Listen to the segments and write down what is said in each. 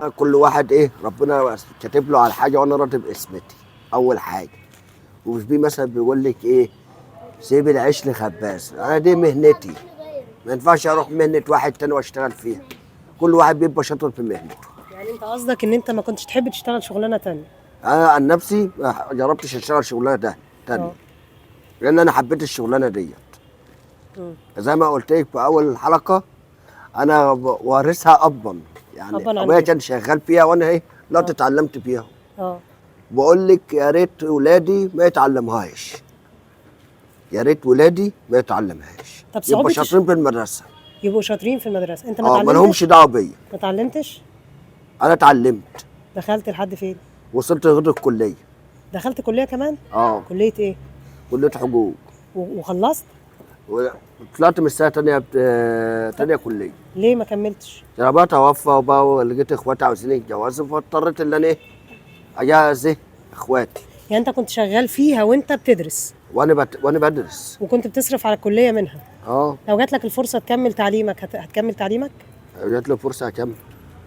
كل واحد ايه ربنا كاتب له على حاجة، وانا راضي بقسمتي اول حاجة. ومش بيه مثلا بيقول لك ايه، سيب العيش لخباز. انا دي مهنتي، ما ينفعش اروح مهنة واحد تاني واشتغل فيها. كل واحد بيبقى شاطر في مهنته. يعني انت قصدك ان انت ما كنتش تحب تشتغل شغلانة تانية؟ انا عن نفسي ما جربتش اشتغل شغلانة ده تانية، لان انا حبيت الشغلانة ديت. زي ما قلت لك في اول الحلقة، انا وارثها ابا، يعني ابويا كان شغال فيها وانا ايه لا اتعلمت فيها. بقول لك يا ريت ولادي ما يتعلمهاش، يا ريت ولادي ما يتعلمهاش. طب صعوبة يبقوا شاطرين في المدرسة. يبقوا شاطرين في المدرسة. انت ما اتعلمتش؟ ما لهمش دعوه بيا. ما اتعلمتش؟ انا اتعلمت. دخلت لحد فين؟ وصلت لغاية الكلية. دخلت كليه كمان؟ كليه ايه؟ كليه حقوق. وخلصت؟ طلعت من السنة تانية تانية كليه. ليه ما كملتش؟ انا بقى توفى وبقى ولقيت اخواتي عاوزين يتجوزوا، فاضطريت ان انا ايه اجهز ايه اخواتي. يعني انت كنت شغال فيها وانت بتدرس؟ وانا بدرس. وكنت بتصرف على الكلية منها؟ لو جات لك الفرصة تكمل تعليمك هتكمل تعليمك؟ جات لي فرصة هكمل.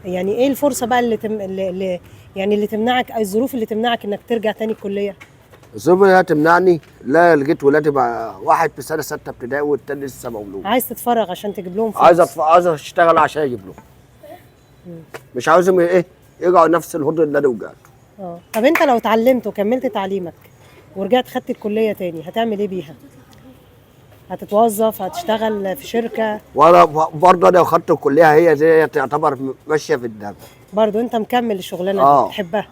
يعني ايه الفرصة بقى اللي يعني اللي تمنعك، او الظروف اللي تمنعك انك ترجع تاني الكلية؟ الظروف اللي هتمنعني، لا لقيت ولادي بقى واحد في سنة 6 ابتدائي والتاني لسه مولود. عايز تتفرغ عشان تجيب لهم فلوس؟ عايز اشتغل عشان اجيب لهم. مش عاوزهم ايه يقعوا نفس الهدر اللي انا وقعته. طب انت لو اتعلمت وكملت تعليمك ورجعت خدت الكلية تاني هتعمل ايه بيها؟ هتتوظف؟ هتشتغل في شركة؟ وانا برضه انا لو خدت الكلية هي دي تعتبر ماشية في الدم. برضه انت مكمل الشغلانة دي بتحبها.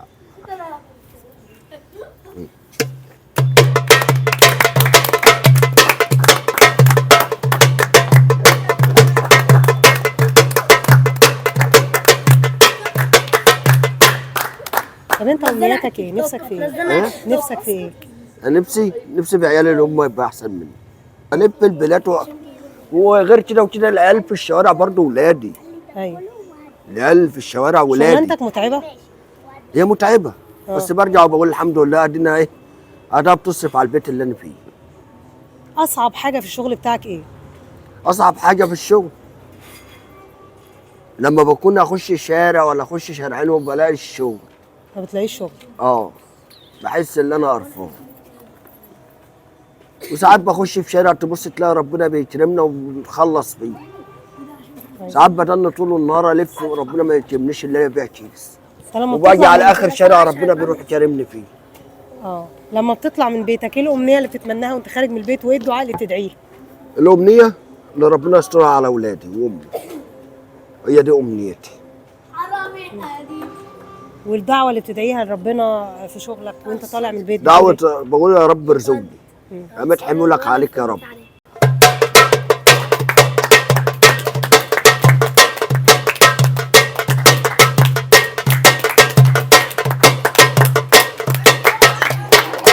طب انت امنيتك ايه؟ نفسك في ايه؟ نفسك في ايه؟ انا نفسي في عيالي اللي هم يبقى احسن مني. الف البلاد وغير كده وكده العيال في الشوارع برضه ولادي. ايوه العيال في الشوارع ولادي. شغلانتك متعبة؟ هي متعبة، بس برجع وبقول الحمد لله ادينا ايه؟ ادينا بتصرف على البيت اللي انا فيه. اصعب حاجة في الشغل بتاعك ايه؟ اصعب حاجة في الشغل لما بكون اخش شارع ولا اخش شارعين وبلاقي الشغل. ما بتلاقيش شغل؟ بحس ان انا قرفان. وساعات بخش في شارع تبص تلاقي ربنا بيكرمنا وبنخلص فيه. ساعات بضل طول النهار الف وربنا ما يكرمنيش الا ابيع كيس. وباجي على اخر شارع ربنا بيروح يكرمني فيه. لما بتطلع من بيتك ايه الامنية اللي بتتمناها وانت خارج من البيت، وايه الدعاء اللي بتدعيه؟ الامنية ان ربنا يسترها على اولادي وامي. هي دي امنيتي. والدعوة اللي بتدعيها لربنا في شغلك وانت طالع من البيت؟ دعوه بقول يا رب ارزقني، امد حمولك عليك يا رب.